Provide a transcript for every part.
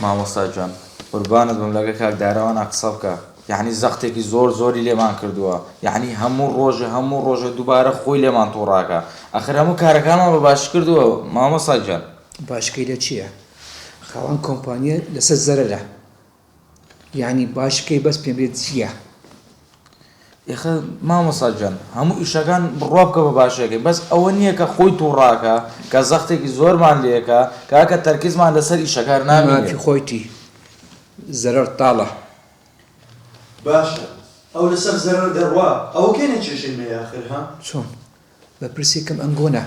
مامۆستا گیان قوربانت بم لەگە کاک دارەوانە قسە بکە یەعنی زەختێکی زۆر زۆری لێمان کردووە یەعنی هەموو ڕۆژێ هەموو ڕۆژێ دووبارە خۆی لێمان توڕاکە ئەخر هەموو کارەکانمان بە باشی کردووە مامۆستا گیان. باشکەی لە چیە؟ خاوەن کۆمپانیە لەسەر زەرەرە یانی باشکەی بەس پێم بێت چیە؟ ئێخە مامۆستا گیان هەموو ئیشەکان بڕوا بکە بە باشەکەی بەس ئەوە نییە کە خۆی توڕاکە کە زەختێکی زۆرمان لێکە کاکە تەرکیزمان لەسەر ئیشەکار نامێنێ. مافی خۆیتی زەرەر تاڵە. باشە ئەو لەسەر زەرەر دەڕوا ئەوە کێنێ کێشەی مەیە ئاخر ها؟ چۆن بەرپرسێکم ئەنگۆ نا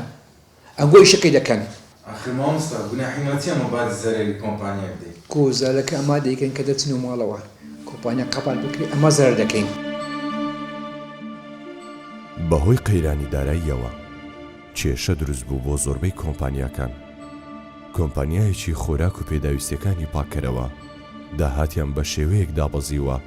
ئەنگۆ ئیشەکەی دەکەن. ئاخر مامۆستا گوناحی مە چیە مە باجی زەرەری کۆمپانیا بدەین. کو زەرەکە ئەما دەیکەن کە دەچنەوە ماڵەوە کۆمپانیا قەپات بکرێ ئەما زەرەر دەکەین. بەهۆی قەیرانی داراییەوە کێشە دروست بوو بۆ زۆربەی کۆمپانیاکان. کۆمپانیایەکی خۆراک و پێداویستیەکانی پاککەرەوە داهاتیان بەشێوەیەک دابەزیوە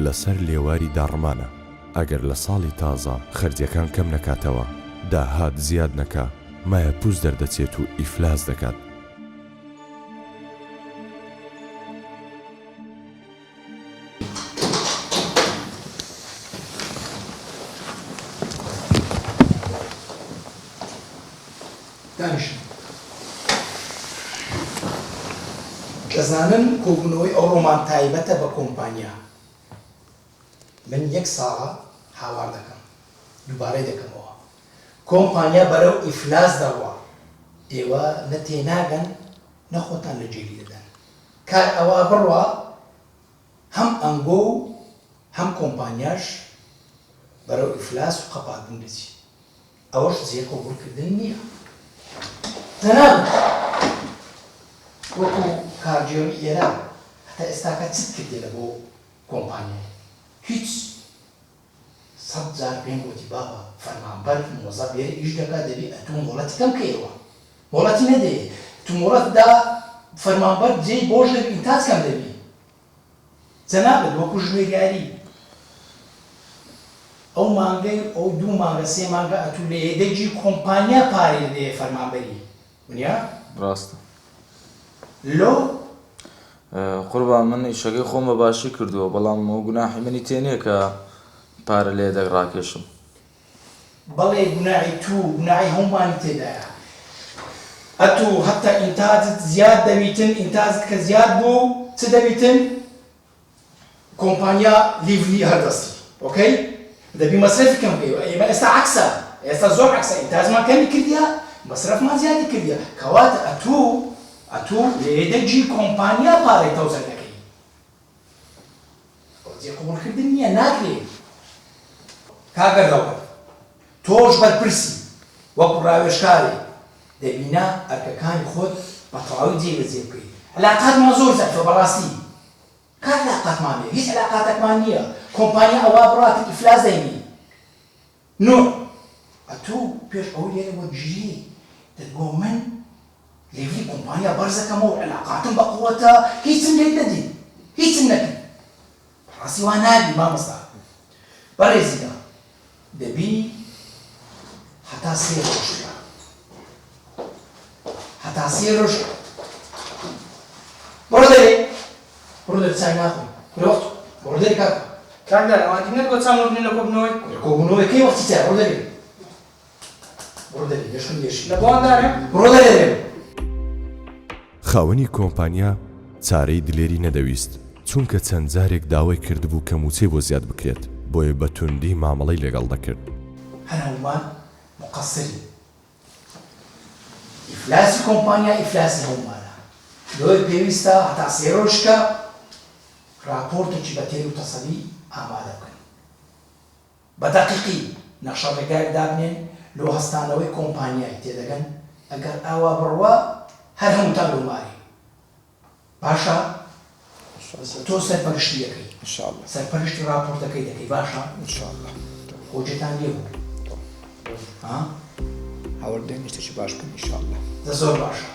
لەسەر لێواری داڕمانە، ئەگەر لە ساڵی تازە خەرجیەکان کەم نەکاتەوە، داهات زیاد نەکا، مایەپووچ دەردەچێت و ئیفلاس دەکات. دانیشن. دەزانن کۆبوونەوەی ئەوڕۆمان تایبەتە بە کۆمپانیا. من یەک ساڵە هاوار دەکەم دووبارەی دەکەمەوە کۆمپانیا بەرەو ئیفلاس دەڕوا ئێوە نە تێناگەن نە خۆتان لە جێلی دەدەن کار ئەوا بڕوا هەم ئەنگۆ و هەم کۆمپانیاش بەرەو ئیفلاس و قەپات بوون دەچی ئەوەش جێ قبوڵ کردن نییە جەنابت وەکو کارگێڕی ئێرە هەتا ئێستاکە چت کردیە لە بۆ کۆمپانیای هیچ سەت جار پێم گۆتی بابە فەرمانبەر مۆزەف لێرە ئیش دەکا دەبی ئەتوو مۆڵەتی کەم کەیەوە مۆڵەتی نەدەیێ تو مۆڵەت دا فەرمانبەر جێی بۆش دەبی ئینتاج کەم دەبی جەنابت وەکو ژمێریاری ئەو مانگەی ئەو دوو مانگە سێ مانگە ئەتوو لە یەدەگی کۆمپانیا پارەی دەدەیە فەرمانبەری ونیا؟ ڕاستە. لۆ؟ قوربان من ئیشەکەی خۆم بە باشی کردووە بەڵام ئەو گوناحی منی تێ نییە کە پارە لە یەدەگ ڕاکێشم. بەڵێ گوناحی توو گوناحی هەموومانی تێدایە ئەتوو هەتا ئینتاجت زیاد دەبیتن ئینتاجت کە زیاد بوو چ دەبیتن؟ کۆمپانیا لیڤلی هەر دەستی ئۆکەی دەبی مەسرەفی کەم بکەی ئێمە ئێستا عەکسە ئێستا زۆر عەکسە ئینتاجمان کەمی کردیە مەسرەفمان زیادی کردیە کەواتە ئەتوو ئەتوو لە یەدەگی کۆمپانیا پارەی تەوزەع دەکەی ئەوە جێ قبوڵ کردن نییە ناکرێ کاکە دەوڵەت تۆش بەرپرسی وەکو ڕاوێژکارێک دەبینا ئەرکەکانی خۆت بە تەواوی جێ بەجێ بکەی علاقاتمان زۆر زەعیفە بەڕاستی کاک علاقاتمان نیە هیچ علاقاتەکمان نیە کۆمپانیا ئەوا بڕاتن ئیفلاس دەینی نوح ئەتوو پێش ئەوەی لێرە وەرگیری دەتگۆ من لێڤلی کۆمپانیا بەرزەکەمەوە علاقاتم بە قوەتە هیچم لێت نەدی هیچم نەکرد بەڕاستی وا نابی مامۆستا بەڕێزینا دەبی هەتا سێ ڕۆژ هەتا سێ ڕۆژ بڕۆ دەرێ بڕۆ دەرێ چای ناخۆم کورە وەخت بڕۆ دەرێ کاکە. کاک دارا ئەوان نەت بۆ چا مردنی لە کۆبوونەوەی. کورە کۆبوونەوەی کەی وەختی چایە بڕۆ دەرێ بڕۆ دەرێ مێشکم دێشی. لە بۆوان دارێ؟ بڕۆ دەرێ دەرێ. خاوەنی کۆمپانیا چارەی دلێری نەدەویست، چونکە چەند جارێک داوای کردبوو کە مووچەی بۆ زیاد بکرێت، بۆیە بە توندی مامەڵەی لەگەڵ دەکرد. هەر هەموومان موقەسرین. ئیفلاسی کۆمپانیا ئیفلاسی هەموومانە. لۆیە پێویستە هەتا سێ رۆژکە راپۆرتێکی بە تێر و تەسەلی ئامادە بکەن. بە دەقیقی نەخشە ڕێگایەک دابنێن لۆ هەستانەوەی کۆمپانیای تێدەگەن ئەگەر ئاوا بڕوا هەر هەمووتان لۆ مارین باشە تۆ سەرپەرشتی دەکەی سەرپەرشتی ڕاپۆرتەکەی دەکەی باشە خۆ جێتان لێ بوو ها هەوڵ دەین شتێکی باش بکەین ان شاء اللە. دە زۆر باشە.